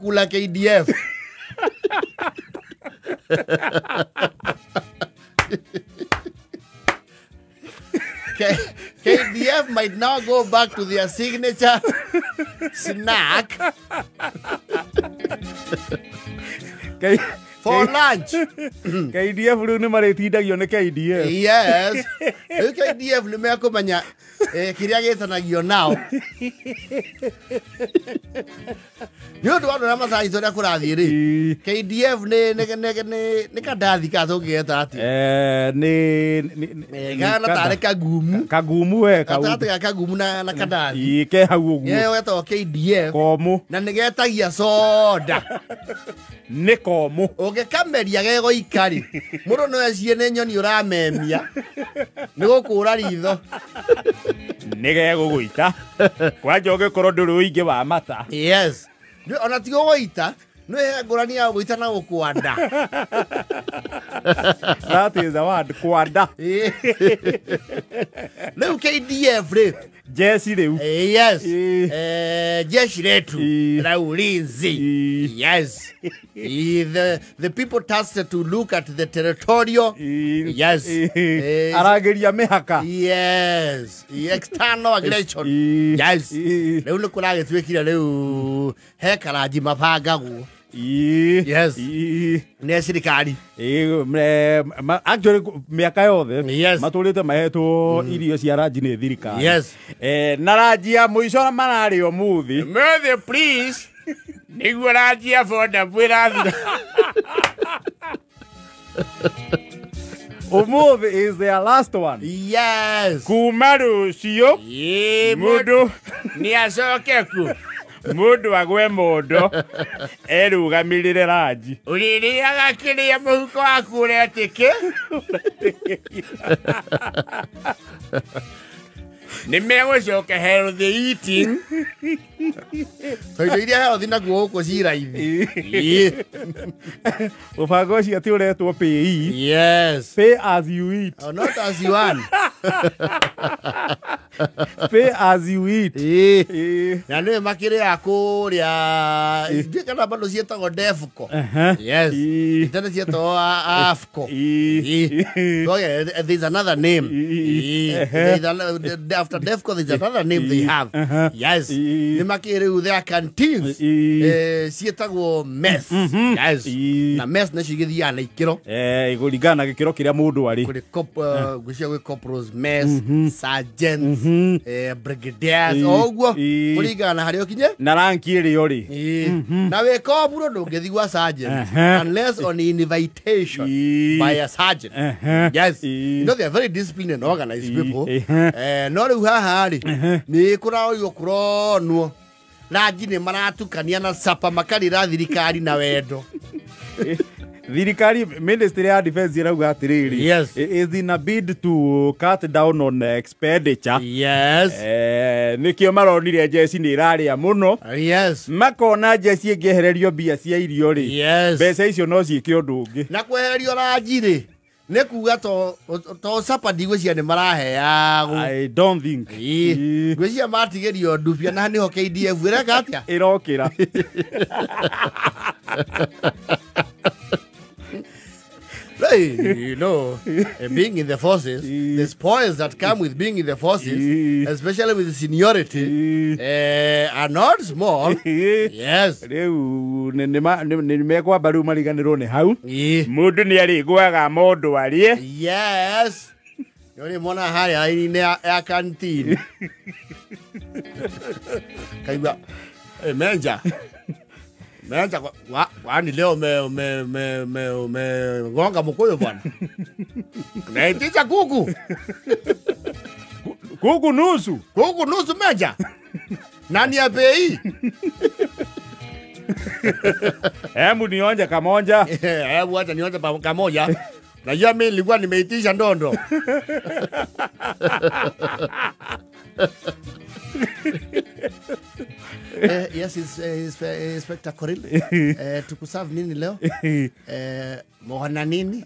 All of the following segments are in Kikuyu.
Kula KDF. KDF might now go back to their signature snack for lunch. KDF rĩu nĩ marĩtindagio nĩ KDF. Yes. Rĩu KDF nĩ mekũmenya kĩrĩa gĩtanagio nao. Nĩ ũndũ wa andũ arĩa mataranyita ũrĩa kũrathiĩ rĩ, KDF nĩ kandathi ka tũngĩgeta atĩa? Nĩ Kana tarĩ kagumu. Kagumu we gatagatĩ ga kagumu na kandathi. Ĩ ke hau ũguo. Ĩyo getagwo KDF. Komũ. Na nĩ getagia soda. Nĩ komũ. Ũngĩkameria gegũika rĩ, mũndũ no ecirie nĩ nyoni ũramemia nĩ gũkũra ritho. Nĩ gegũgũita. Kwanja ũngĩkorwo ndũrĩ ũingĩ wa mata. Yes. Ona ti gũgũita, nĩ he ngũrani ya gũgũita na gũkwanda. That is a word, kwanda. Rĩu KDF rĩ, Jeshi rĩu. Yes. Jeshi letu la ulinzi. Yes. The people tasked to look at the territorial. Yes. Aragĩria mĩhaka. Yes. External aggression. Yes. Rĩu nĩ kũragĩtuĩkire rĩu he karanji mabangagwo. Yes. Nĩ thirikari. Actually mĩaka yothe Yes. matũrĩte mahetwo irio cia ranji nĩ thirikari. Yes. Na ranji ya mũico mararĩ ũmũthĩ. Mothe please. Nĩguo ranji ya boda ĩrathira. Ũmũthĩ is their last one. Yes. Kuma rũciũ mũndũ nĩ acoke ku. Mũndũ agwe mondo erũgamĩrĩre ranji. Ũrĩrĩaga kĩrĩa mũhuko waku ũretĩkĩ. Nĩ megũcoka healthy eating. Tondũ iria healthy nakuo gũkũ ci raithi. Mũbango ũcio ti ũretwo pay. Yes. Pay as you eat. Oh, not as you earn. Pay as you eat. Na nĩ makĩrĩaga kũrĩa ndiũĩ kana bado ciĩtagwo Defco. Yes. Tene ciĩtagwo AFCO. There's another name. After Defco there's another name they have. Yes. Nĩ makĩrĩu their canteens ciĩtagwo mess. Yes. Na mess nacio igĩthiaga na ikĩro. Kũringana na gĩkĩro kĩrĩa mũndũ arĩ. Kũrĩ ngwĩciria gwĩ corporals, mess, sergeants, brigadiers, o ũguo kũringana na harĩa ũkinye na ranki ĩrĩa ũrĩ. Na wĩ koburo ndũngĩthiĩ gwa sergeant unless on invitation by a sergeant. Yes. You know they are very disciplined and organized people. No rĩu haha rĩ nĩ kũraorio kũronwo ranji nĩ maratukania na sapa makarĩra thirikari na wendo. Thirikari Ministry ya Defense irauga atĩrĩrĩ. Yes. Is in a bid to cut down on expenditure. Yes. Nĩkĩo maronire jeshi nĩ ĩrarĩa mũno. Yes. Makona jeshi ĩngĩehererio mbia cia irio rĩ. Yes. Mbeca icio no ciĩke ũndũ ũngĩ. Na kwehererio ranji rĩ nĩ kuga to sapa ndigwĩciria nĩ maraheagwo. I don't think. Ngwĩciria matigĩrio ndubia na nĩho KDF ĩreka atĩa? Ĩrokĩra. You know, being in the forces, the spoils that come with being in the forces, especially with seniority, are not small. Yes. Rĩu nĩ mekwamba rĩu mariganĩrwo nĩ hau. Mũndũ nĩ arĩgwaga mondo arĩe. Yes. Nĩ mona harĩa raini-inĩ ya canteen. Kaigua, menja. Meanza kwani leo me gonga mkuyu bwana. Naitisha kuku. Kuku nusu. Kuku nusu meja. Nani ya bei? Hebu nionje kamoja. Hebu acha nionje kamoja. Najua mimi nilikuwa nimeitisha ndondo. Yes, Inspector Koril. Tukuserve nini leo? Mohana nini?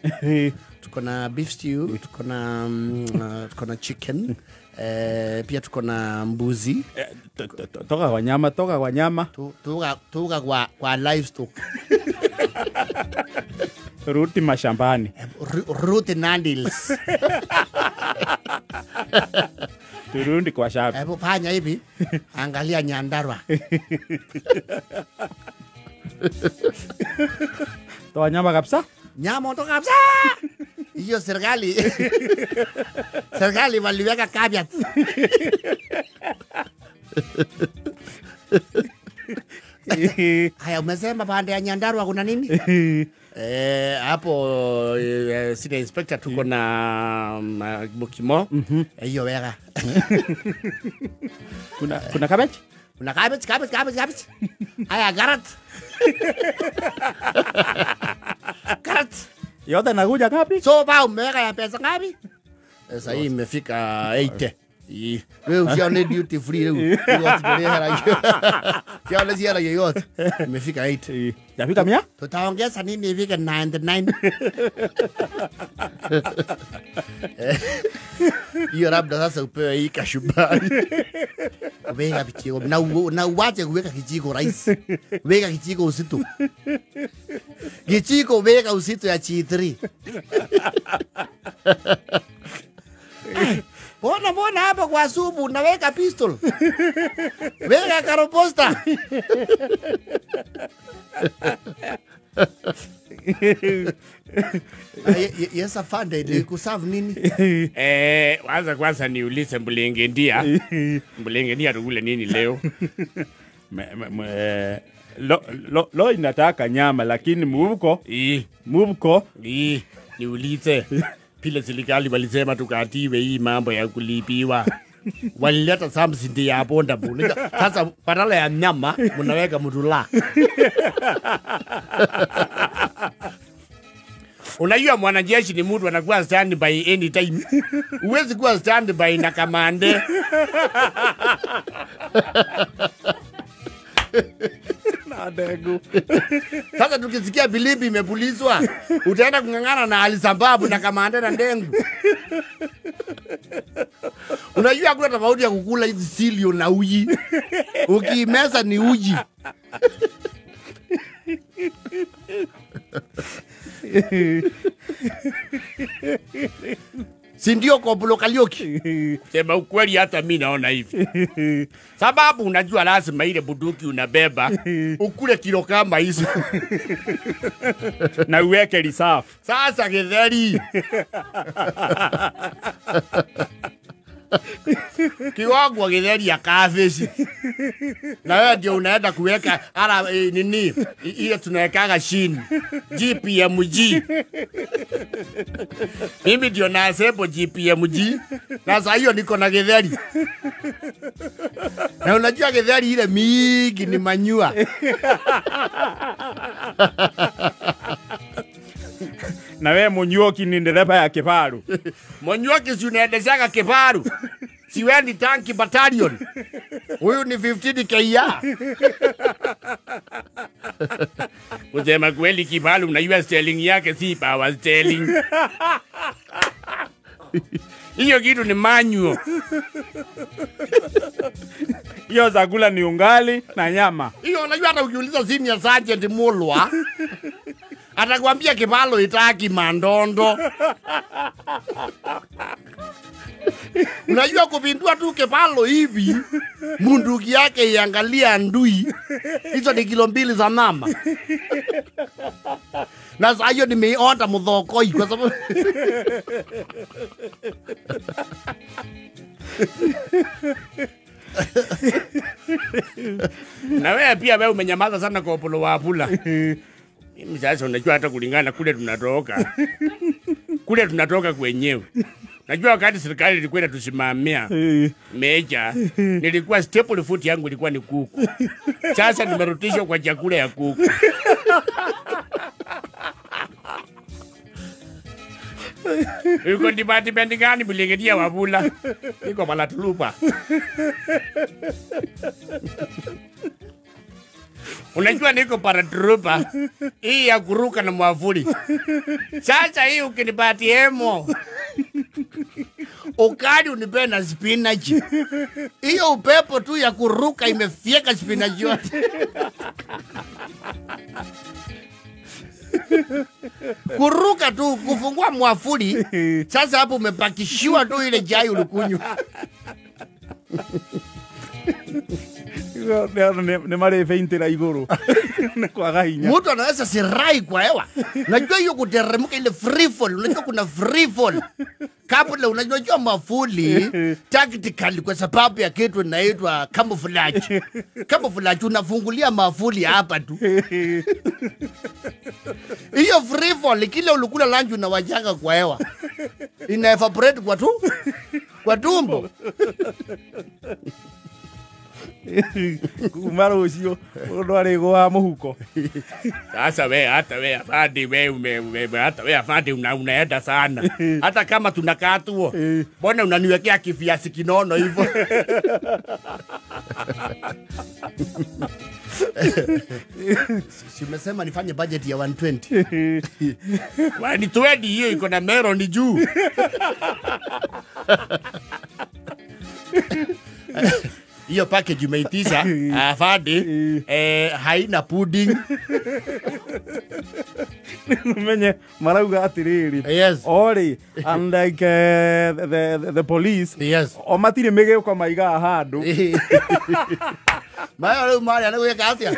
Tuko na beef stew, tuko na chicken, Pia tuko na mbuzi. Toka kwa nyama, toka kwa nyama. Toka kwa livestock. Ruti mashambani. Ruti nandils. Turundi kwa shamba. Hebu fanya hivi. Angalia Nyandarua. Toa nyama kabisa? Nyama toka kabisa. Hiyo serikali. Serikali waliweka caveat. Haya, umesema pande ya Nyandarua kuna nini? Hapo senior inspector tuko na Bukimo. Hiyo weka. Kuna cabbage? Kuna cabbage, cabbage, cabbage, cabbage. Haya, carrot. Carrot. Yote nakuja ngapi? So ba umeweka ya pesa ngapi? Sasa hii imefika 80. Wewe usione duty free leo. Usione ziara yoyote. Imefika 8. Yafika 100? Tutaongeza nini ifike 99? Hiyo labda sasa upewe hii kashumbari. Weka kijiko na uache kuweka kijiko rahisi. Weka kijiko uzito. Kijiko weka uzito ya G3. Mbona hapa kwa supu naweka pistol. Weka karoposta. Yes, afande, nikuserve nini? Kwanza niulize Mbulengendia. Mbulengendia tukule nini leo? Lo inataka nyama lakini mubuko. Mubuko. Niulize. Pile serikali walisema tukatiwe hii mambo ya kulipiwa. Walileta something ya bonda bunda. Sasa badala ya nyama mnaweka mudula. Unajua mwanajeshi ni mtu anakuwa stand by anytime. Huwezi kuwa stand by na kamande. Na dengu. Sasa tukisikia bilimbi imepulizwa, utaenda kung'ang'ana na Alisambabu na kamande na ndengu. Unajua hakuna tofauti ya kukula hizi silio na uji. Ukimeza ni uji. Si ndio Koplo Kariuki? Sema ukweli hata mimi naona hivi. Sababu unajua lazima ile bunduki unabeba ukule kilo kama hizo. Na uweke reserve. Sasa githeri. Kiwango githeri ya kafesi. Na wewe ndio unaenda kuweka ala nini ile tunawekaga chini GPMG. Mimi ndio nasepo GPMG. Na saa hiyo niko na githeri. Na unajua githeri ile mingi ni manyua. Na wewe Munyuoki ni ndereba ya kifaru. Munyuoki si unaendeshaga kifaru. Si wewe ni tanki battalion. Huyu ni 15 KR. Kusema kweli kifaru unajua sterling yake si power sterling. Hiyo kitu ni manual. Hiyo zakula ni ungali na nyama. Hiyo unajua hata ukiuliza senior sergeant Mulwa atakwambia kibalo itaki mandondo. Unajua kupindua tu kibalo hivi, munduki yake iangalia ndui. Hizo ni kilo 2 za mama. Na saa hiyo nimeionda muthokoi kwa sababu Na wewe pia wewe umenyamaza sana kwa Opolo wa Apula. Mimi sasa unajua hata kulingana kule tunatoka. Kule tunatoka kwenyewe. Najua wakati serikali ilikuwa inatusimamia meja, nilikuwa staple food yangu ilikuwa ni kuku. Sasa nimerudishwa kwa chakula ya kuku. Yuko department gani mlingedia Wabula? Niko Malatulupa. Unajua niko paratrooper. Hii ya kuruka na mwavuli. Sasa hii ukinipatia hemo. Ukali unipe na spinach. Hiyo upepo tu ya kuruka imefyeka spinach yote. Kuruka tu kufungua mwafuli. Sasa hapo umepakishiwa tu ile chai ulikunywa. Ne mare feintera iguru. Ne kwaga hinya. Mtu anaweza sirai kwa hewa. Unajua hiyo kuteremka ile free fall, unajua kuna free fall. Kabla unajua mafuli tactically kwa sababu ya kitu inaitwa camouflage. Camouflage unafungulia mafuli hapa tu. Hiyo free fall kile ulikula lunch unawajanga kwa hewa. Ina evaporate kwa tu kwa tumbo. Kuma rũciũ mũndũ arĩgũaga mũhuko. Sasa we hata we afande we hata we afande unaenda sana. Hata kama tunakaa tu. Mbona unaniwekea kiviazi kinono hivyo? Si umesema nifanye budget ya 120. 120 hiyo iko na melon juu. Hiyo package umeitisha afande haina pudding. Menye marauga atiriri. Yes. Ori unlike the police. Yes. O matire migeuko maigaga handu. Mayo leo mali anaweka atia.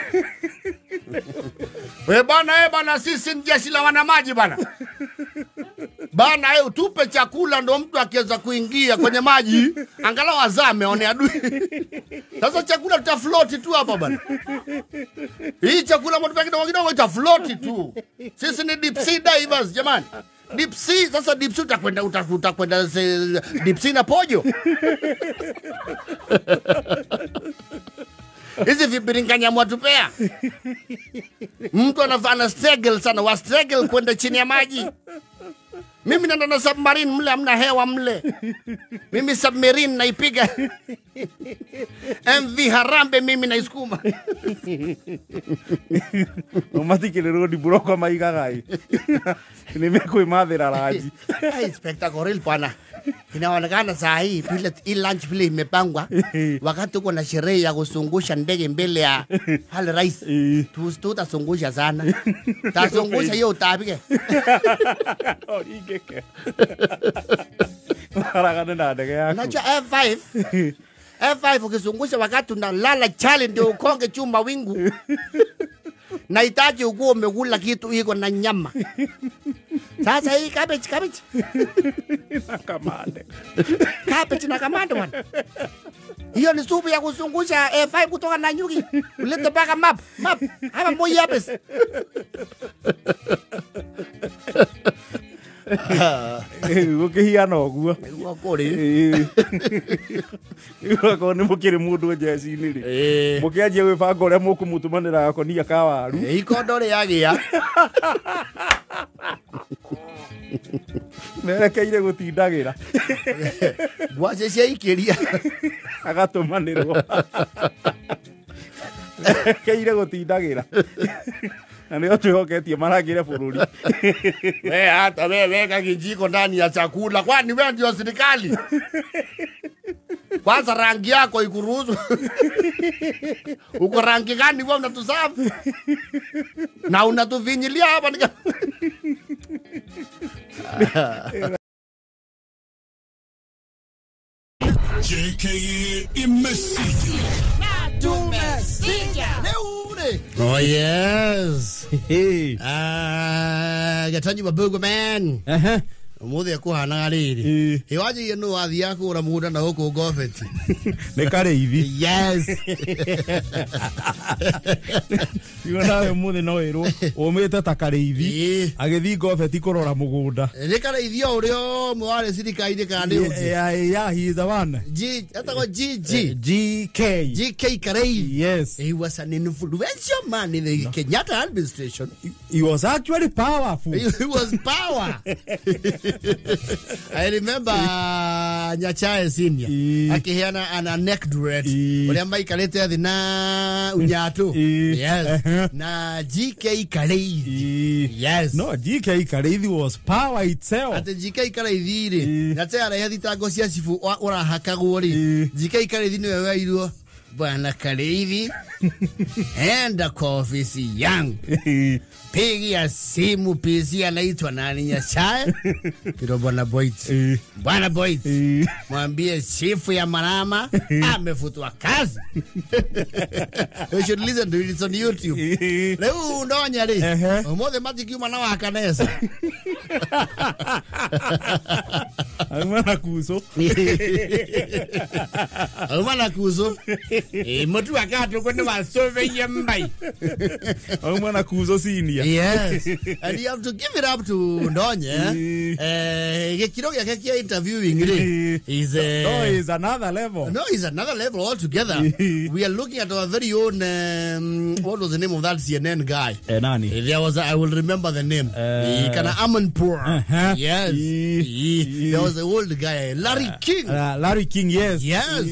We bana bana sisi ni jeshi la wana maji bana. Bana utupe chakula ndo mtu akiweza kuingia kwenye maji angalau azame aone adui. Sasa chakula tutafloat tu hapa bana. Hii chakula mtu kidogo kidogo itafloat tu. Sisi ni deep sea divers jamani. Deep sea, sasa deep sea utakwenda deep sea na pojo. Hizi vibiringanya mwatupea. Mtu anafanya struggle sana, wa struggle kwenda chini ya maji. Mimi naenda na submarine mle, hamna hewa mle. Mimi submarine naipiga. MV Harambe mimi naisukuma. Umatikirĩrwo ndimburoko maigaga ĩ. Nimekwĩmathĩra ranji. Inspector Goril bwana. Inaonekana saa hii vile hii lunch vile imepangwa wakati uko na sherehe ya kuzungusha ndege mbele ya pale rais. Tutazungusha sana. Tazungusha hiyo utapike. Origeke. Haragane na ndege yako. Unajua F5. F5 ukizungusha wakati unalala chali ndio ukonge chuma wingu. Nahitaji ukuwe umekula kitu iko na nyama. Sasa hii cabbage. Na kamande. Cabbage na kamande bwana. Hiyo ni supu ya kuzungusha F5 kutoka Nanyuki. Ulete mpaka map. Hapa Moi Yabes. Gũkĩhiana ũguo. Nĩguo kũrĩ. Akorwo nĩ mũkĩrĩ mũndũ njeci-inĩ rĩ, mũkĩanjia gwĩbanga ũrĩa mũkũmũtũmanĩra gakonia ka waru. Ikondo rĩagĩa. Merekeire gũtindagĩra. Ngwacĩ ciaikĩria. Agatũmanĩrwo. Merekeire gũtindagĩra. Na nĩo twĩhoketie marangĩre bũrũri. We hata we weka kijiko ndani ya chakula, kwani wewe ndio serikali? Kwanza rangi yako ikuruhusu. Uko rangi gani wewe unatusafu? Na unatuvinyilia hapa nika. JKA Imesija. Tumesija. Oh yes. Hey. Gataji wa man. Umuthi akuhanaga riri. Iwanjirie nũ wathiaga kũgũra mũgũnda na gũkũ Ngobeti. Nĩ Karĩithi. Yes. Igo nawe ũmũthĩ no ĩrwo ũmĩte ta Karĩithi agĩthiĩ Ngobeti kũrora mũgũnda. Nĩ Karĩithi o ũrĩa ũmwe warĩ thirikari-inĩ kana nĩ ũngĩ? Yeah, he is the one. G, etagwo GG. GK. GK Karĩithi. Yes. He was an influential man in the Kenyatta administration. He was actually powerful. He was power. I remember Nyachae Senior akiheana an anecdote uria maikarite thi na unyatu. Yes. Na GK Kareithi. Yes. No, GK Kareithi was power itself. Ati GK Kareithi ri Nyachae arehe thitango cia cibu urahakagwo ri GK Kareithi niwe weirwo Bwana Kareithi, enda kwa ofisi yangu, pigia simu PC anaitwa nani Nyachae, kilo Bwana Boyd. Bwana Boyd, mwambie chifu ya Marama amefutwa kazi. You should listen to it, it's on YouTube. Leo ndonya ri umothe matikiuma na wakanesa. Aumana kuzo. Aumana kuzo. Mutu akatu kwene wasove mbai. Aumana kuzo senior. Yes. And you have to give it up to Ndonye. Gikiro gyake kia interviewing ri is no, is another level. No, is another level altogether. We are looking at our very own what was the name of that CNN guy? Nani? There was I will remember the name. Kana Amanpour. Yes. There was an old guy, Larry King. Larry King, yes. Yes.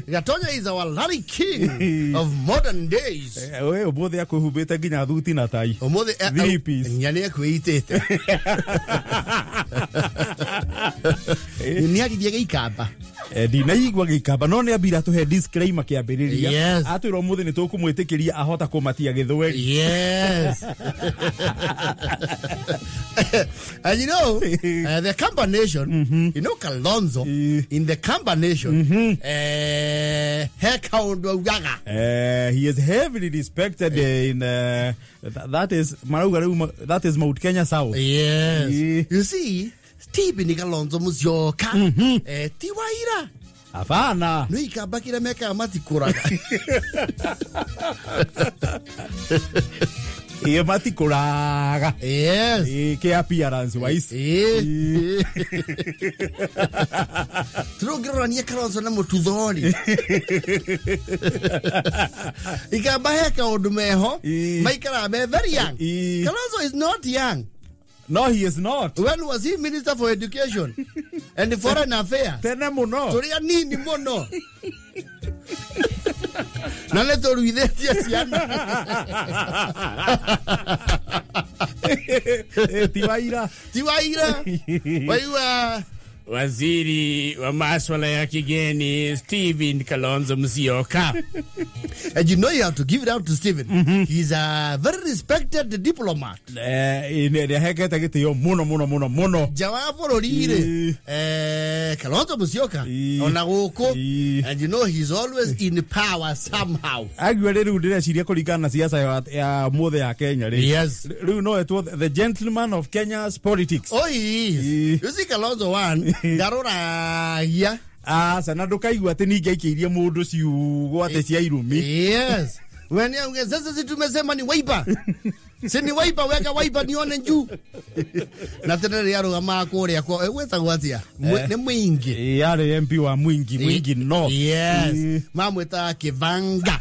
Gatonya is our Larry King of modern days. We umuthi akwĩhumbĩte nginya thuti na tai. Umuthi three piece. Nya nĩ akwĩitĩte. Nĩ aririe gĩikamba. Ndinaigua gĩikamba no nĩ ambira tũhe disclaimer kĩambĩrĩria. Yes. Atwĩra ũmũthĩ nĩ tũkũmwĩtĩkĩria ahota kũmatia gĩthweri. Yes. And you know, the combination, you know, Kalonzo, in the combination, he kaundu augaga. He is heavily respected in that is marauga that is Mount Kenya South. Yes. You see, Stephen Kalonzo Musyoka, ti waira. Hapana. No ikabakira meka matikuraga. Iyo matikuraga. Yes. Ke appearance wise. Turongirorania Kalonzo na mututhori. Ikamba he kaundu meho maikara me very young. Kalonzo is not young. No, he is not. When was he Minister for Education and Foreign Affairs? Tene muno. Turia nini muno. Na nĩ tũruithĩtie ciana. Ti waira. Ti waira. Waigua Waziri wa maswala ya kigeni Stephen Kalonzo Musyoka. And you know you have to give it out to Stephen. He's a very respected diplomat. Nĩahekete gĩtĩo mũno mũno mũno mũno. Nja wa bũrũri rĩ, Kalonzo Musyoka ona gũkũ, and you know he's always in power somehow. Aigua rĩu ndĩreciria kũringana na siasa ya mũthĩ ya Kenya rĩ. Yes. Rĩu no etwo the gentleman of Kenya's politics. Oh, he is. You see Kalonzo one ndaroragia. Aca na ndũkaigua atĩ ningĩ aikĩirie mũndũ ciugo atĩ cia irumi. Yes. When you sasa si tumesema ni Wiper. Si ni Wiper, weka Wiper nione juu. Na tena rĩrĩa arũgamaga kũrĩa kwa gwĩtagwo atĩa? Nĩ Mwingi. Yarĩ MP wa Mwingi, Mwingi North. Yes. Mamwĩtaga Kĩbanga.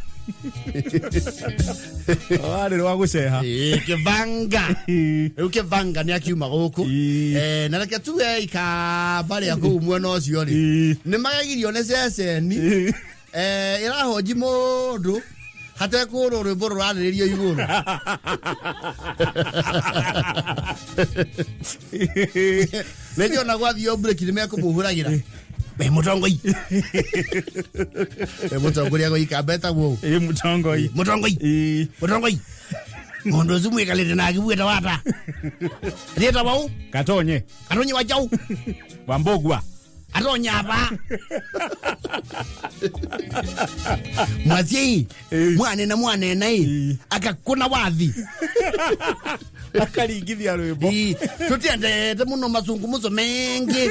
Warĩ rwa gũceha. Kĩbanga. Rĩu Kĩbanga nĩ akiuma gũkũ. Na reke tuge ikamba rĩa kũu mwena ũcio rĩ, nĩ magegirio nĩ ceceni ĩrahonji mũndũ hatekũrwo rwĩmbo rũrarĩrĩrio igũrũ. Nĩ ona gwathiĩ break nĩ mekũmũhũragĩra. We mutongoi. We mutongoria go ikamba etagwo. Mutongoi. Mutongoi. Mutongoi. Mundu ucio mwikalite nake bwita wata. Rieta wau? Katonye. Katonye wa jau. Wa Mbogwa. Atonya apa. Mwathii. Mwanena mwanena ii. Akakuna wathi. Akaringithia rwimbo. Tutiendete muno mazungumzo mengi.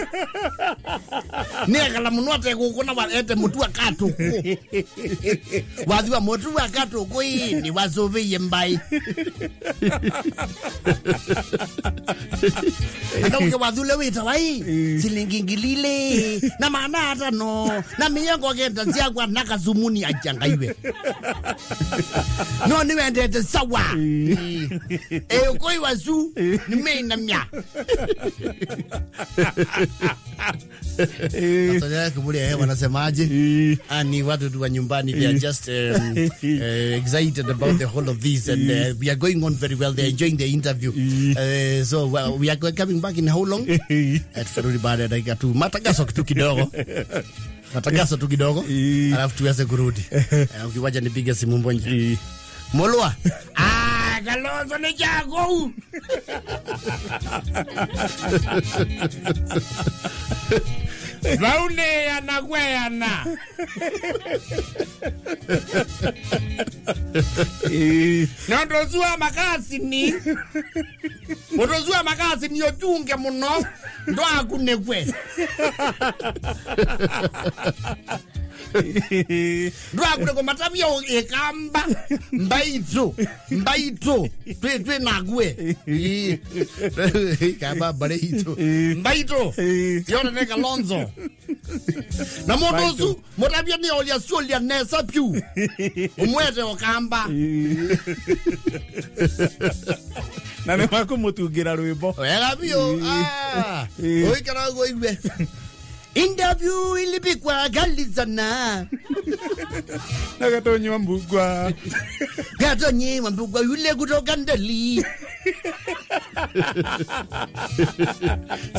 Niekala muno ategũkũ na ete mũtu akatũkũ. Wathi wa mũtu akatũkũ ii ni wacũvĩie mbai. Akauke wathi ũrĩa wĩtawa ii ciringi ngiri ili na manata no na miongo kenda ciakwa na kazumuni ajangaiwe no ni wendete sawa ukoi wazu ni meina mya. Sasa kumulia wanasemaje? Ni watu tu wa nyumbani, they are just excited about the whole of this and we are going on very well. They are enjoying the interview. So well, we are coming back in how long? At Feruri baada ya dakika tu matangazo kitu kidogo. Matangazo tu kidogo. Alafu tuweze kurudi. Ukiwaja nipige simu mbonja. Molwa. Kalonzo ni jago. Vaune anagweana. Nondozua makasi ni. Ondozua makasi ni otunge muno. Ndo akunekwe. Ndo akunekwe matabia ekamba. Mbaito. Mbaito. Twe nagwe. Kamba bareito. Mbaito. Yona ne Kalonzo. Na mondozu motabia ni olia suolia nesa pyu. Umwete okamba. Na ne makumutungira rwimbo. Wega bio. Oikara go igwe. Interview ilipikwa galizana. Nagatonyi Mbugua. Gatonyi Mbugua yule kutoka Ndali.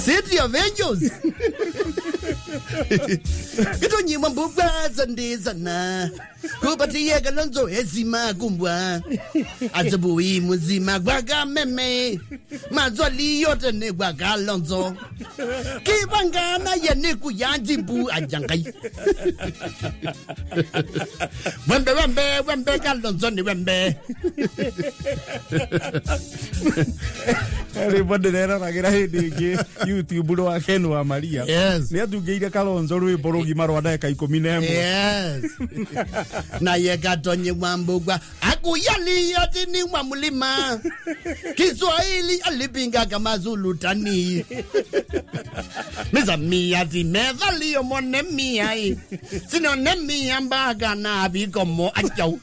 City of Angels. Gatonyi Mbugua zandezana. Kupatia Kalonzo hezima kumbwa. Asubuhi mzima kwa meme. Mazwali yote ni kwa Kalonzo. Kibangana yene kuyanjibu ajangai. Wembe wembe wembe Kalonzo ni wembe. Rwimbo ndĩreroragira hĩndĩ ĩngĩ YouTube rwa Ken wa Maria. Yes. Nĩ atungĩire Kalonzo rwĩmbo rũgima rwa ndagĩka 11. Yes. Na ye Gatonyi wa Mbugua akuyali atini wa mlima. Kiswahili alipinga kama Zulu tani. Mizamia ti methali omone miai. Sinone mia mbaga na bikomo achau.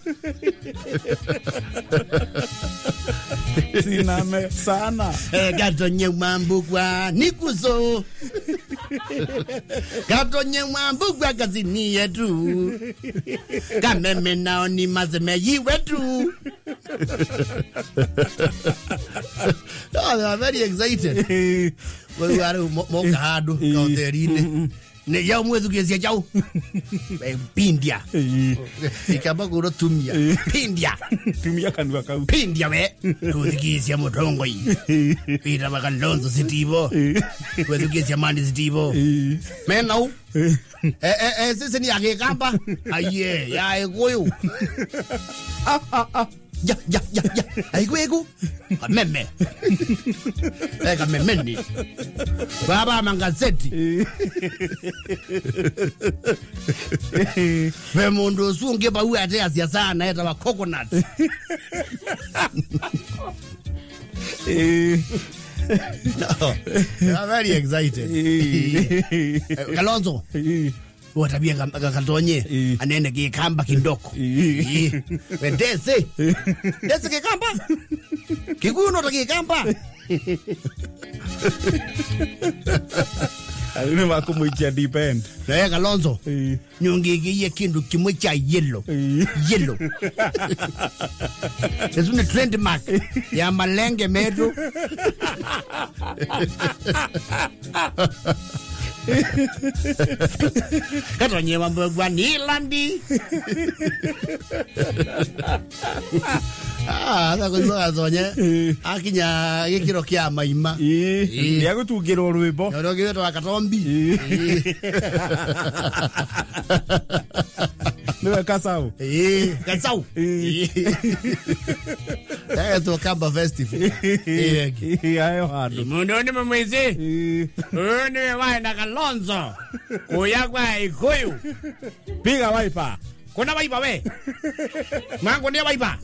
Siname sana. Gatonyi wa Mbugua nikuzo. Gatonyi wa Mbugua kazini yetu. Kameme nao ni mazeme yiwetu. Oh, they are very excited. Well, are moka hadu kauterine. Ne yao mwethukesia chau. Pindia. Ikamba kuro tumia. Pindia. Tumia kanua kau. Pindia we. Twethukesia mutongoi. Pita Kalonzo sitibo. Twethukesia mani sitibo. Menau. Sisi ni akikamba. Aye, ya ekuyu. Ya. Aiku. Kameme. Kameme ni. Baba mangazeti. Ve mundu usunge ba uwe ate asia sana eta wa coconut. No, I'm very excited. Kalonzo. Watabia Katonye anene kikamba kindoko. Wendese. Ndese kikamba. Kikuyu no kikamba. Alini makumuikia depend. Na Kalonzo. Nyongegie kindu kimwe cha yellow. Yellow. Eso ni trademark ya malenge metu. Katonye wa Mbugua ni landi. Tha kũigua akinya gĩkĩro kĩa maima. Nĩ agũtungĩrwo rwĩmbo. Ũrĩa ũngĩ wa Katombi. Nĩwe Kasau. Kasau. Etwo Kamba Festival. Ayo handũ. Mundu ni mwezi. Uyu niwe waenda Kalonzo. Kuya kwa Ikuyu. Piga waipa. Kuna waipa we. Mwangu ni waipa.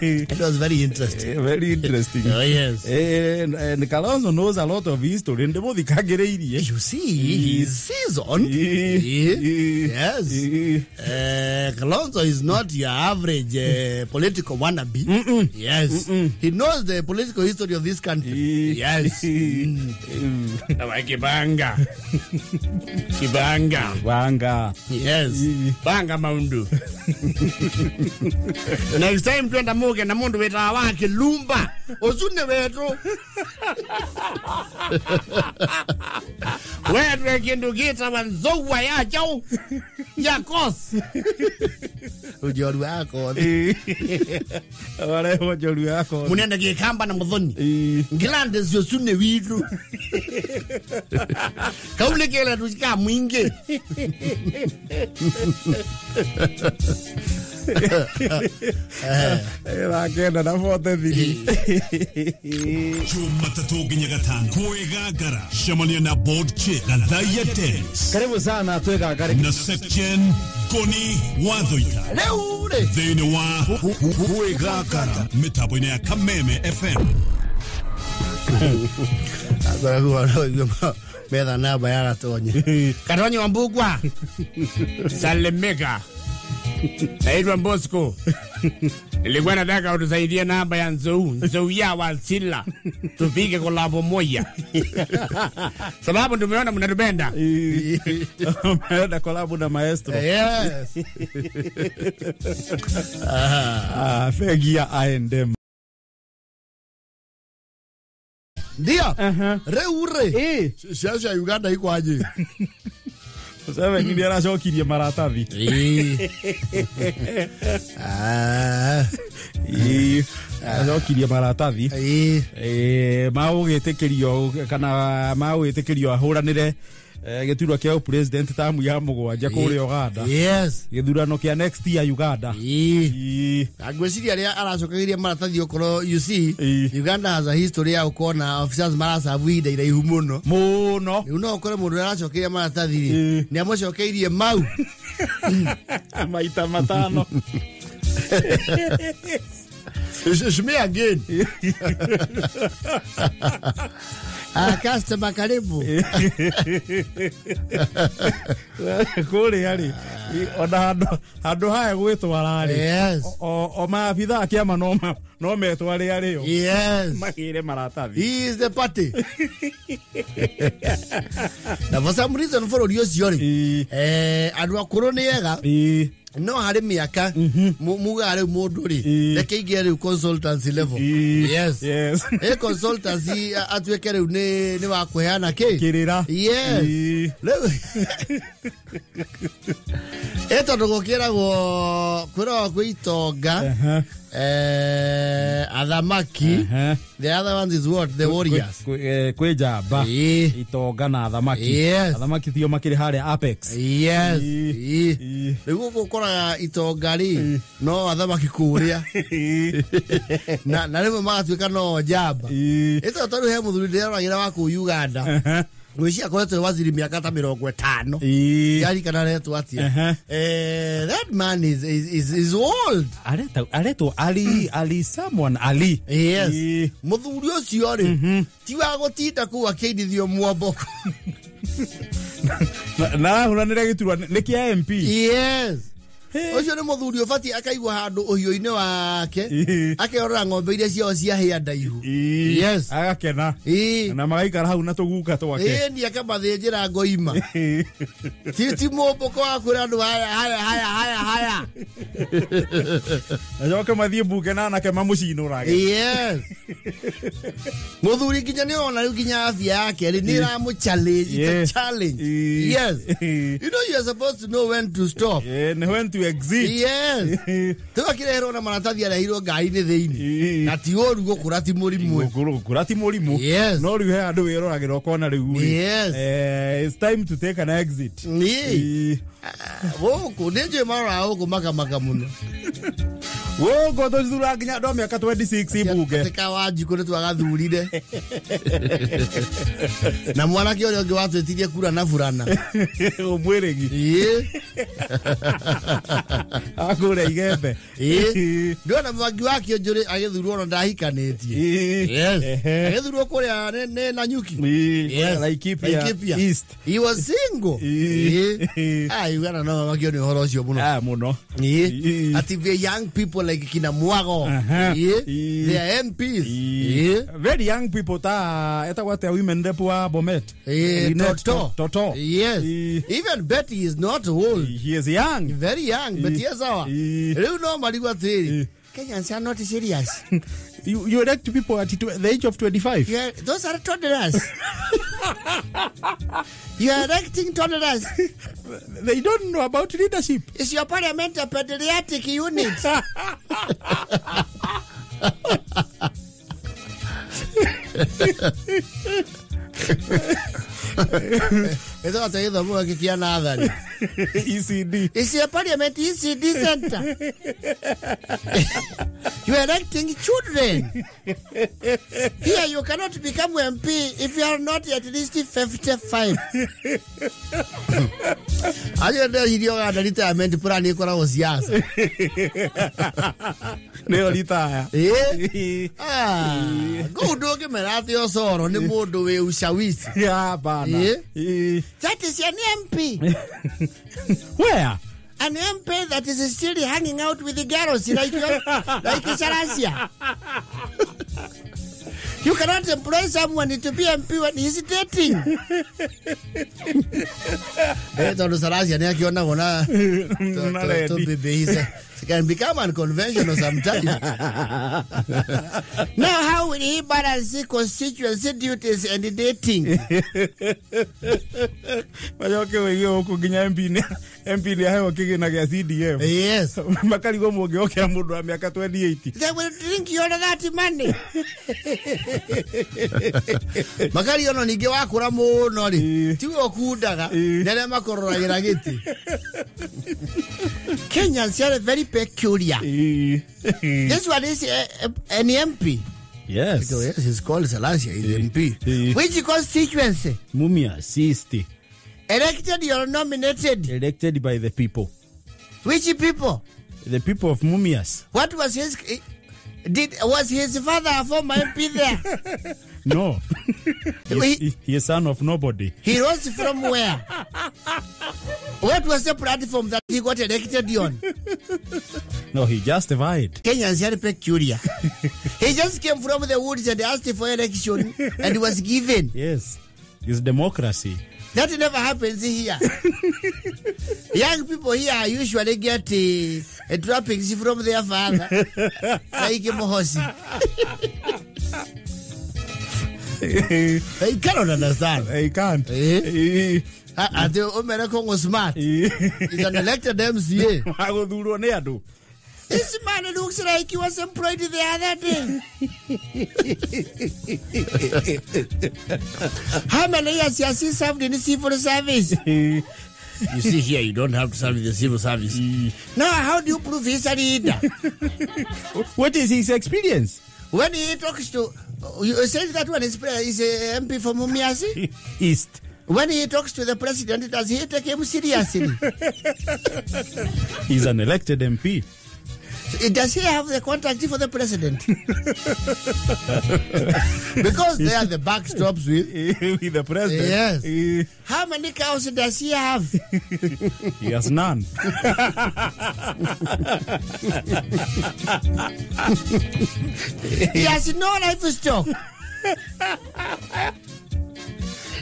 It was very interesting. Very interesting. Oh, yes. And Kalonzo knows a lot of history. You see, he's seasoned. Yes. Kalonzo is not your average political wannabe. Mm-mm. Yes. Mm-mm. He knows the political history of this country. Yes. Kibanga. Kibanga. Banga. Yes. Banga maundu. Next time twenda muge na mundu weta wake lumba. Osune wetu. Wetu kindu gita wanzowa ya chau. Ya kos. Ujoru wako. Wale ujoru wako. Munenda gikamba na muthoni. Ngilande sio witu. Kaule kela tushika mwingi. Wakenda na 43. Jumatatu nginya gatano kwigangara cemania na board chair Gathaiya Dennis. Karibu sana twigangare na section Koni Wathoita Leo ri thiini wa kwigangara mitambo-ini ya Kameme FM. Metha namba ya Gatonye. Gatonye wa Mbugua. Salimika. Naitwa Bosco. Nilikuwa nataka utusaidie namba ya Nzou, Nzou ya Wasila. Tupige kolabo moja. Sababu tumeona mnatupenda. Umeona kolabo na maestro. Yes. Fegia A&M. Ndio. Reure. Siasa ya Uganda iko aje? Museveni nĩ aracokirie maratathi. Aracokirie maratathi magũgĩtĩkĩrio kana magũgĩtĩkĩrio ahũranĩre gĩturwa kĩa president tamu ya mũgwanja kũrĩa Uganda. Yes. Gĩthurano kĩa next year Uganda. Ngwĩciria arĩa aracokagĩria maratathi okorwo you see Uganda has a history ya gũkorwo na officers maracabu ihinda iraihu mũno mũno. Rĩu no ũkore mũndũ ũrĩa aracokeria maratathi rĩ nĩ amũcokeirie mau maita matano. It's me again. Customer karibu. Kũrĩa rĩ ona handũ haya gwĩtwara rĩ. Yes. O maabitha a kĩama no metware arĩo. Yes. Magĩre maratathi. He is the party. Na for some reason bũrũri ũcio rĩ andũ akũrũ nĩ ega no harĩ mĩaka muga rĩu mũndũ rĩ reke ingĩe rĩu consultancy level. Yes. Yes. Consultancy atuĩke rĩu nĩ wa kũheana kĩ kĩrĩra. Yes. Rĩu tondũ gũkĩragwo kwĩragwo kwĩ itonga athamaki. The other one is what? The warriors. Kwĩ njamba itonga na athamaki. Yes. Athamaki tio makĩrĩ harĩa apex. Yes. Rĩu gũkũ ũkoraga itonga rĩ no athamaki kũrĩa na rĩmwe magatuĩka no njamba. Ĩto tondũ he mũthuri ndĩroragĩra wa kũu Uganda. Ngwĩciria akoretwo waziri mĩaka ta 50. Yarikana aretwo atĩa? That man is old. Aretwo Ali someone Ali. Yes. Mũthuri ũcio rĩ ti wa gũtinda kũu akĩinithio mwomboko. Na arahũranĩra gĩturwa nĩ kĩa MP. Yes. Ũcio nĩ mũthuri ũbatiĩ akaigua handũ ũhiũ-inĩ wake akerora ng'ombe iria ciao ciahĩa ndaihu. Yes. Agakena. Na magaikara hau na tũguka twake. Ni akamathĩnjĩra ngoima. Ti mũmbũko wa kwĩra andũ haya haya haya haya haya. Acoke mathiĩ mbunge na anake mamũcinũrage. Yes. Mũthuri nginya nĩ ona rĩu nginya afya yake rĩ nĩ ĩramũ challenge. It's a challenge. Yes. You know you are supposed to know when to stop. When to exit. Yes. Tũgakĩreherwo na maratathi arehirwo ngari-inĩ thĩinĩ. Na ti ũru gũkũra ti mũrimũ. Gũkũra ti mũrimũ. Yes. No rĩu he handũ wĩroragĩra ũkona rĩu rĩ. Yes. It's time to take an exit. Gũkũ nĩ njũĩ maroraga gũkũ makamaka mũno. Gũkũ tũcithuraga nginya andũ a mĩaka 26 mbunge. Tika Wanjikũ nĩ twagathurire. Na mwanake ũrĩa ũngĩ watwĩtirie kura na burana. Ũmwĩrĩgi. Ĩĩ. Akũrĩa igembe. Ĩĩ. Ndĩrona Mwangi wa Kĩonjũrĩ agĩthurwo ona ndahikanĩtie. Yes. Agĩthurwo kũrĩa nĩ Nanyuki. Yes. Laikipia East. He was single. Ĩĩ. Ah, Uganda no mamakio nĩ ũhoro ũcio mũno. Ah, mũno. Ĩĩ. Ati the young people like kina Mwago. Ĩĩ. They are MPs. Ĩĩ. Very young people ta etagwo atĩa women rep wa Bomet. Lynette Toto. Toto. Yes. Even Betty is not old. He is young. Very young, but yes, our. Rĩu no marigwo atĩrĩrĩ. Kenyans are not serious. You elect people at the age of 25. Yeah, those are toddlers. You are electing toddlers. They don't know about leadership. Is your parliament a pediatric unit? Ĩtagwo ta gĩthomo gĩkĩ kĩa nathari. ECD. Is your parliament ECD center? You are electing children. Here you cannot become MP if you are not at least 55. Acio ndeciria Uganda retirement plan ĩkoragwo siasa. Nĩyo retire. Ĩĩ. Ah, kũu ndũngĩmera atĩ Osoro nĩ mũndũ wĩ ushawishi. Hapana. Ĩĩ. That is an MP. Where? An MP that is still hanging out with the girls like Salasya. You cannot employ someone to be MP when he's dating. Tondũ Salasya nĩ akĩonagwo na tũbebe. He can become unconventional sometimes. Now, how will he balance constituency duties and dating? Macoke wĩigue gũkũ nginya MP nĩ aheo kĩgĩna gĩa CDF. Yes. Makarigwo mũngĩokera mũndũ wa mĩaka 28. They will drink all that money. Makario no ningĩ wakũra mũno rĩ, tiwe ũkundaga, nĩ arĩa makororagĩra gĩtĩ. Kenyans are very peculiar. This one is an MP. Yes. So, yes, he's called Salasya, he's MP. Which constituency? Mumia 60. Elected or nominated? Elected by the people. Which people? The people of Mumias. What was his... Was his father a former MP there? No. He is son of nobody. He rose from where? What was the platform that he got elected on? No, he justified. Kenyans are peculiar. He just came from the woods and asked for election and was given. Yes. It's democracy. That never happens here. Young people here usually get droppings from their father. Like Mohosi. They cannot understand. They can't. Ati Omere Kongo smart. He's an elected MCA. Agothurwo nĩ andũ. This man looks like he was employed the other day. How many years has he served in the civil service? You see here, you don't have to serve in the civil service. Now, how do you prove he's a leader? What is his experience? When he talks to... You said that one is a MP for Mumias? East. When he talks to the president, does he take him seriously? He's an elected MP. Does he have the contact for the president? Because they are the backstops with the president. Yes. How many cows does he have? He has none. He has no livestock.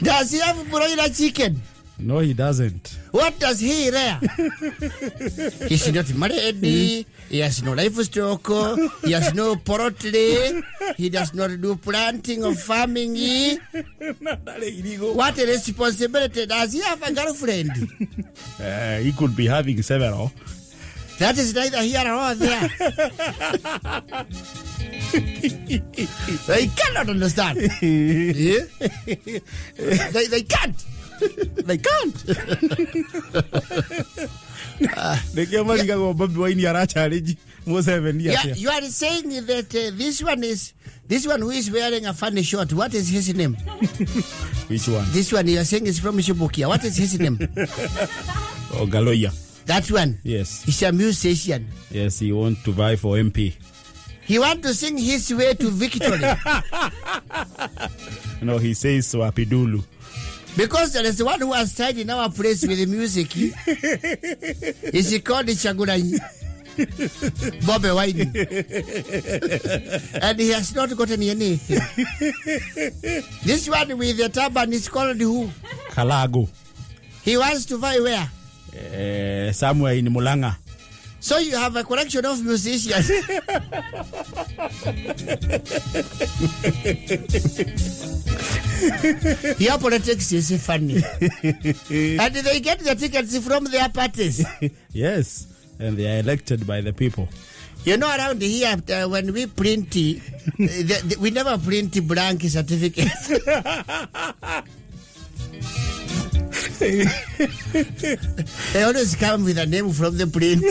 Does he have broiler chicken? No, he doesn't. What does he rear? He's not married. He has no livestock. He has no poultry. He does not do planting or farming. What a responsibility. Does he have a girlfriend? He could be having several. That is neither here nor there. They cannot understand. Yeah? They can't. They can't. Nĩkĩo marigagwo Bobi Wine ara challenge Museveni Yeah, you are saying that this one who is wearing a funny shirt, what is his name? Which one? This one you are saying is from Shibukia. What is his name? Oh, Galoya. That one? Yes. He's a musician. Yes, he wants to vie for MP. He wants to sing his way to victory. No, he says Swapidulu. Because there is one who has tried in our place with the music. Is he called Chagulanyi? Bobi Wine. And he has not gotten anything. This one with the turban is called who? Kalago. He wants to vie where? Somewhere in Mulanga. So you have a collection of musicians. Your politics is funny. And they get the tickets from their parties. Yes, and they are elected by the people. You know, around here, when we print, we never print blank certificates. They always come with a name from the print.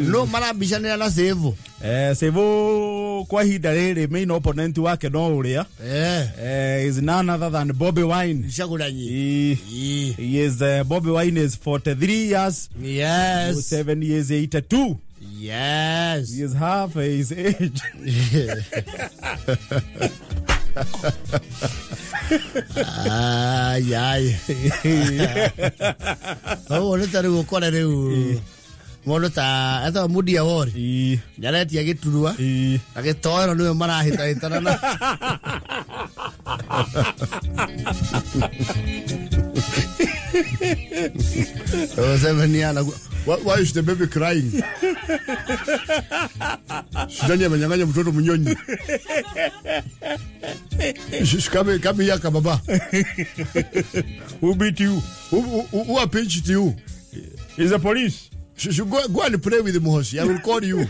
No marambicanĩra na Sevo. Sevo kwa ihinda rĩrĩ main opponent wake no ũrĩa is none other than Bobi Wine. Chagulanyi. He is Bobi Wine is 43 years. Yes. 7 years 82. Yes. He is half his age. Ai ai. Oh, nĩ ta rĩu ũkore rĩu mũndũ ta etagwo Mudia Wori nĩaretia gĩturwa na gĩtoero nĩwe marahĩtahĩtana na Why is the baby crying? Sidani amenyang'anya mtoto mnyonyi. Come here, kababa. Who beat you? Who pinched you? Is the police. You go and play with Mohosi. I will call you.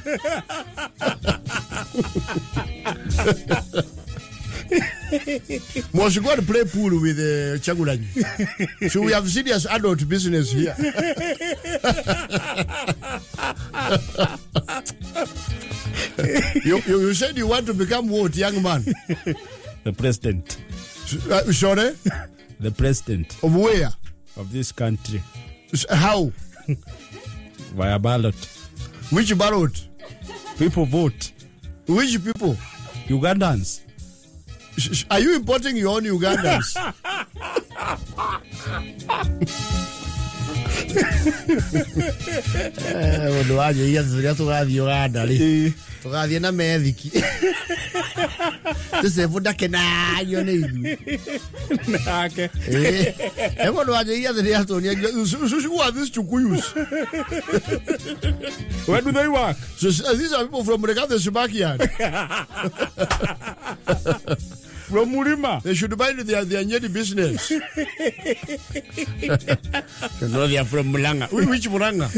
Mohosi, go and play pool with Chagulanyi. So we have serious adult business here. You said you want to become what, young man? The president. Sorry? The president. Of where? Of this country. How? Via ballot. Which ballot? People vote. Which people? Ugandans. Are you importing your own Ugandans? Mũndũ wanjĩire rĩrĩa tũgathiĩ Uganda rĩ tũgathiĩ na methiki tũcebu ndakenagio nĩ ithuĩ nake mũndũ wanjĩire rĩrĩa tuonia. Who are these Chukuyus? Where do they work? So, these are people from Regatha backyard. From Murima. They should mind their Nyeri business. No, they are from Murang'a. Which Murang'a?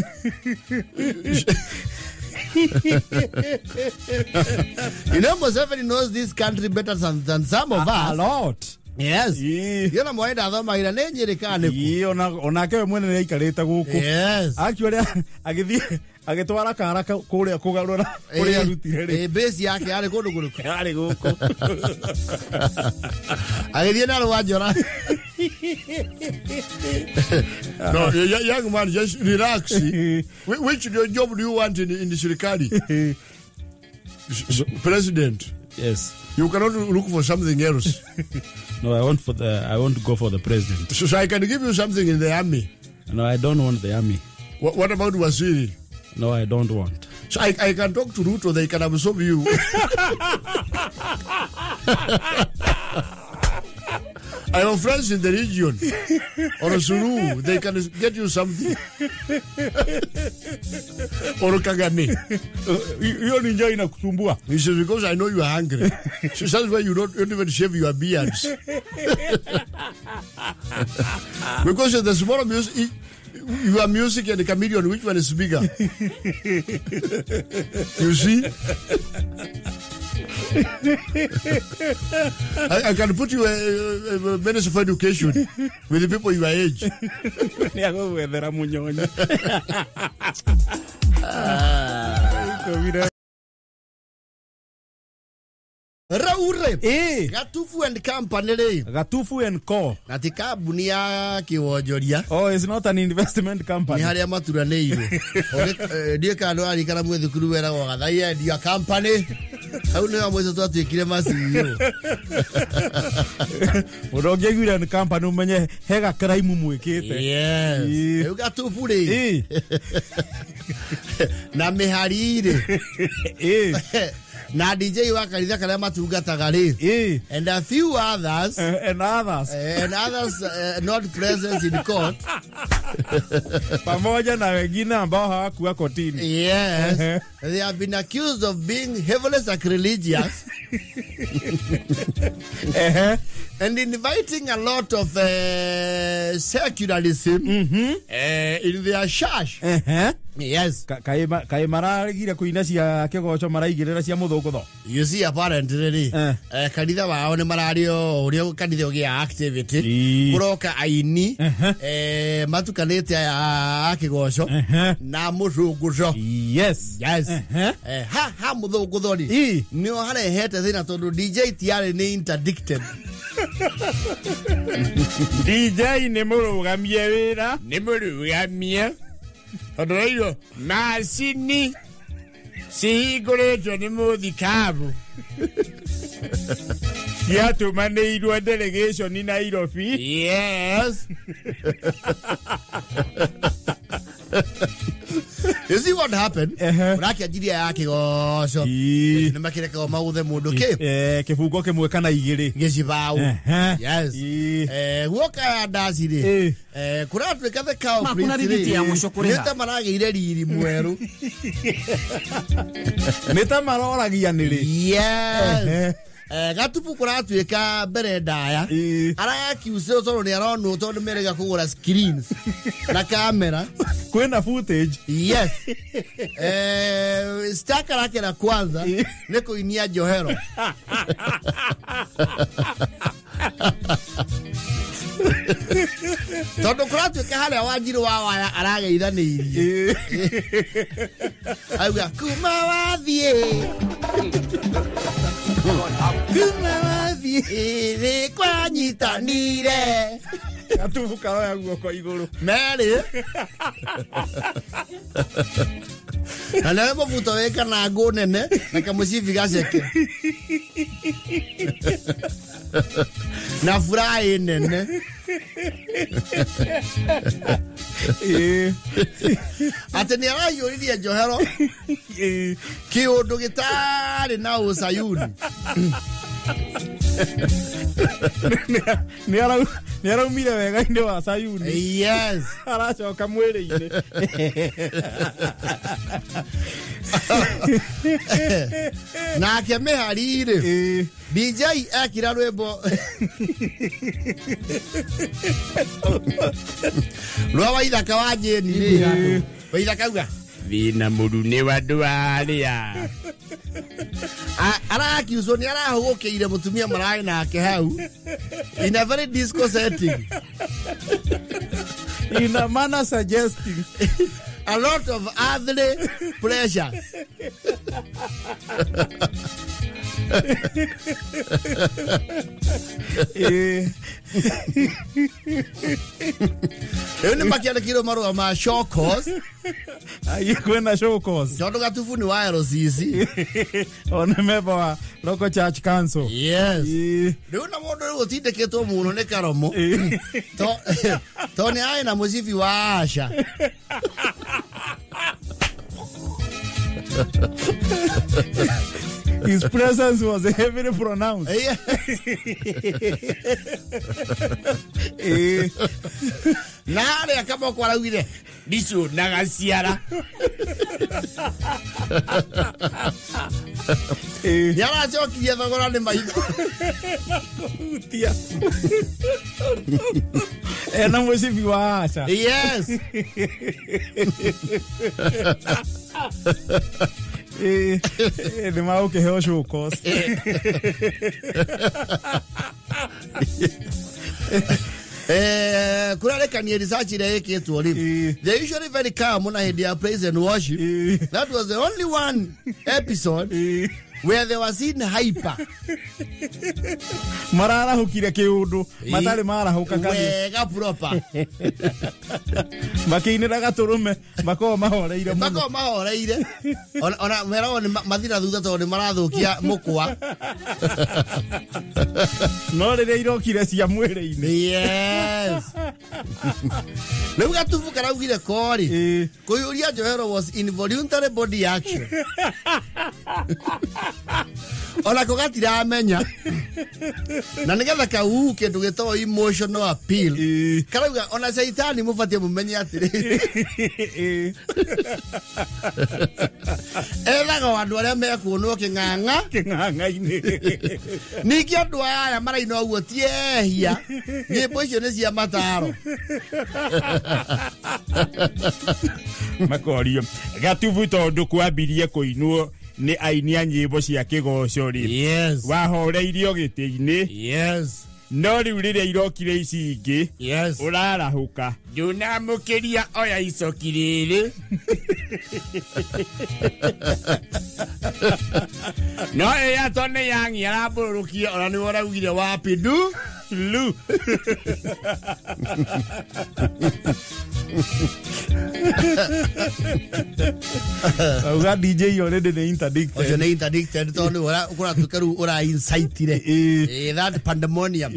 You know, Museveni knows this country better than some of us. A lot. Yes. Yona mwaenda athomagĩra nĩ Nyĩrĩ kana nĩkũ? Onake we mwene nĩaikarĩte gũkũ. Yes. Actually agĩthiĩ agĩtwara kara kũrĩa kũgarũra kũrĩa arutire rĩ. Base yake yarĩ kũndũ kũrĩkũ? Yarĩ gũkũ. Agĩthiĩ na rwanjora. No, young man, just relax. Which job do you want in the serikali? President. Yes. You cannot look for something else. No, I want to go for the president. So I can give you something in the army. No, I don't want the army. What about Waziri? No, I don't want. So I can talk to Ruto, they can absorb you. I have friends in the region or Sulu, they can get you something. Or Kagame. Hiyo ni njaa inakusumbua. He says, because I know you are hungry. So that's why you don't even shave your beards. Because the small music, Your music and the chameleon, which one is bigger? You see? I can put you a minister for education with the people your age. Raure. Gatufu and Company. Gatufu and Co. Na ti kambuni ya kiwonjoria. Oh, it's not an investment company. Ni haria maturanĩirwo. Ndiĩ kana nĩwarikana mwĩ thukuru weragwo Gathai and your company. Hau nĩho mũico twatuĩkire ma CEO. Mũndũ ũngĩaiguire nĩ company ũmenye he gakraimu mwĩkĩte. Yes. Rĩu Gatufu rĩ. Na mĩhari rĩ. Na DJ wa kanitha karĩa matungataga rĩ. And a few others. And others. And others not present in court. Pamoja na wengine ambao hawakuwa kotini. Yes. They have been accused of being heavily sacrilegious. And inviting a lot of secularism in their church. Yes. Kaĩ mararegire kũina cia kĩgoco maraigĩrĩra cia mũthũngũtho. You see, apparently kanitha wao nĩ marario ũrĩa kanitha ũgĩa activity kũroka aini matukanĩte aya a kĩgoco na mũthũngũtho. Yes. Yes. Ha mũthũngũtho rĩ nĩo harehete thĩna tondũ DJ tiarĩ nĩ interdicted. DJ nĩ mũrũgamie wĩra. Nĩ mũrũgamie. Tondũ rĩu macini cihingũrĩtwo nĩ mũthikabu ciatũmanĩirwo delegation Nairobi. Yes. You see what happened? Ũrakĩanjiria ya kĩgoco. Nĩ makĩrekaga maũthe mũndũ kĩ? Kĩbungo kĩmwe kana igĩrĩ. Gĩcibaũ. Yes. Guoka ya ndaci rĩ. Kũratuĩka the cow prince rĩ. Nĩ ta maragĩire riri mwerũ. Nĩ ta maroragia nĩ rĩ. Yes. Gatubu kũratuĩka mbere ndaya. Arakiucĩrwo tondũ nĩ aronwo tondũ nĩ merega kũgũra screens na kamera. Kwĩna footage. Yes. Staka lake la kwanza nĩ kũinia njohero. Tondũ kũratuĩka harĩa Wanjirũ wa Waya arageithanĩirie. Auga kuma wathiĩ. Kuma wathiĩ nĩ kwanyitanire. Gatubu karoya guoko igũrũ. Merĩ. Na nĩwe mũbuto wĩ kana ngũ nene na kamũcibi gaceke. Na furaha nene. Atĩ nĩ araiyũririe njohero kĩũndũ gĩtarĩ na ũcayuni. Nĩ araumire wega-inĩ wa Sayuni. Yes. Aracoka mwĩrĩ-inĩ. Nake mĩhari rĩ DJ ekira rwĩmbo rwa Waithaka wa Jane rĩ. Waithaka auga thĩna mũru nĩ wa andũ arĩa. Arakiucwo nĩ arahũgũkĩire mũtumia mararĩ nake hau in a very disco setting. In a manner suggesting a lot of earthly pleasures. Rĩu nĩ makĩandĩkirwo marũa ma show cause. Kwĩna show cause. Tondũ Gatubu nĩ wa LCC. Ona member wa local church council. Yes. Rĩu na mũndũ rĩu ũtindĩkĩtwo mũno nĩ Karomo. To nĩ arĩ na mũcibi wa Asha. His presence was heavily pronounced. Na harĩa Kamoko araugire ndicunaga ciara. Nĩ aracokirie thogora nĩ maitho. Kũhutia. Ena mũcibi wa aca. Yes. Nĩ magũkĩheo show cause. Kurarekania research ĩrĩa ĩkĩtwo rĩ, they usually very calm na hĩndĩ ya praise and worship. That was the only one episode where they were seen hyper. Mararahũkire kĩũndũ matarĩ marahũka kanitha. Wega proper. Makĩinĩra gatũrũme makoragwo mahoreire mũno. Makoragwo mahoreire. Ona meragwo nĩ mathira thutha tondũ nĩ marathũkia mũkwa. No rĩrĩa irokire cia mwĩrĩ-inĩ. Yes. Rĩu gatubu karaugire kori kũiyũria njohero was involuntary body action. Ona ko gatiramenya. Na nĩgetha kau kĩndũ gĩtagwo emotional appeal. Karauga ona caitani mũbatie mũmenye atĩrĩrĩ. Ethaga andũ arĩa mekuonwo kĩng'ang'a. Kĩng'ang'a-inĩ. Ningĩ andũ aya maraina ũguo ti ehia. Nyĩmbo icio nĩ cia mataro. Makorio gatubu tondũ kwambirie kũinwo nĩ aini a nyĩmbo cia kĩgoco rĩ. Yes. Wahoreirio gĩtĩ-inĩ. Yes. No rĩu rĩrĩa irokire ici ingĩ. Yes. Ũrarahũka. Ndũnamũkĩria oya icoki rĩrĩ. No ĩrĩa to nĩ yangi arambũrũkia ona nĩwe ũraugire wapi ndu lu. Auga DJ already nĩ interdicted. Ũcio nĩ interdicted tondũ nĩwe ũratuĩka rĩu ũra incitire. That pandemonium.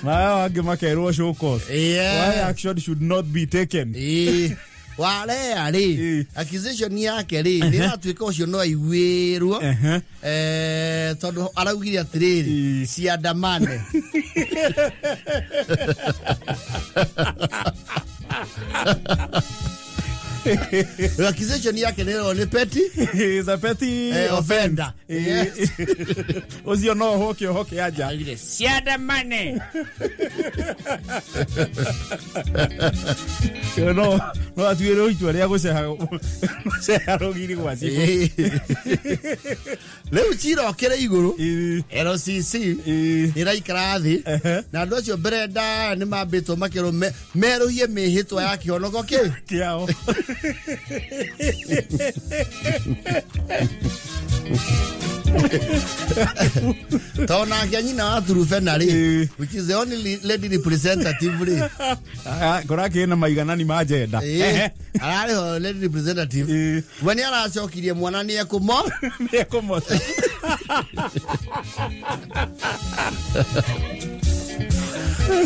Nao angĩ makerwo show cause. Yeah. Why action should not be taken. Warea rĩ, accusation yake rĩ, nĩ ĩratuĩka ũcio no aiguĩrwo tondũ araugire atĩrĩrĩ, ciandamane. Accusation yake nĩ nĩ petty. Is a petty offender. Yes. Ũcio no ohwo kĩoho kĩa nja. Ciandamane. No no atuĩrwo itua rĩa gũceha rũgiri gwa cibũ. Rĩu cira ũkĩrĩ igũrũ LCC ĩraikara thĩ na andũ acio mbere ndaya nĩ mambĩtwo makĩrwo merũhie mĩhĩtwa ya kĩhonoko kĩ kĩao. Tondũ nake nyina wa Turufena rĩ, which is the only lady representative rĩ, kũrakĩrĩ na maiganani ma gender. Ararĩ ho lady representative. We nĩ aracokirie mwana nĩ ekũmo nĩ ekũmota.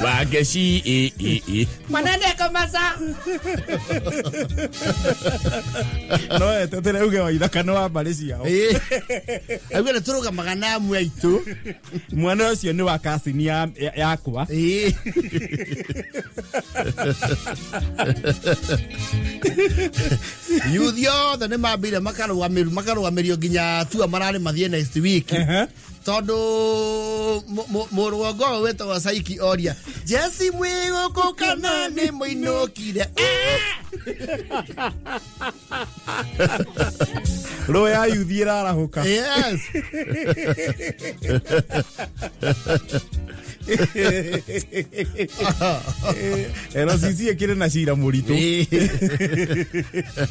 Wageci e e e. Mwana nĩ ekũmoca. No etetere uge wa ithaka nĩ wa mbarĩ ciao. Auge nĩ tũrũgamaga na amwe aitũ. Mwana ũcio nĩ wa kasini yakwa. Yuthi othe nĩ mambire makarũgamĩrio nginya tua mararĩ mathiĩ next week. Tondũ mũrũgongo ũyũ wĩtagwo Saiki Oria, Jesse mwĩ gũkũ kana nĩ mũinũkire. Roho ya yuthi ĩrarahũka. Yes. LCC ĩkĩrĩ na cira mũritũ.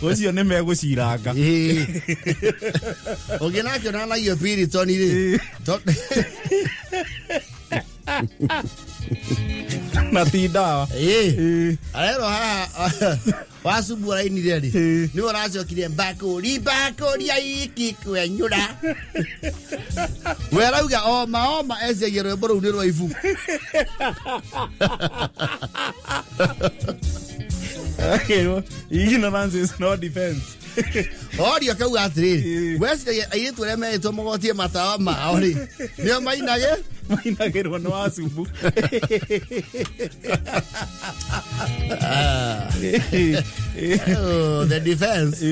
Ũcio nĩ megũciranga. Ũngĩ nake onanagia Piriton rĩ. Na ti ndawa. Arerwo haha wacubu arainire rĩ, nĩwe ũracokire mbakũri mbakũri aiki kwenyũra. We arauga oma oma eciagia rwĩmbo rũu nĩ rwa ibuku. Ignorance is no defense. Oria kauga atĩrĩrĩ, weciragia airĩtu arĩa merĩtwo magotie matawa mao rĩ, nĩo mainage mainagĩrwo nĩ wacubu. Oh, the defense.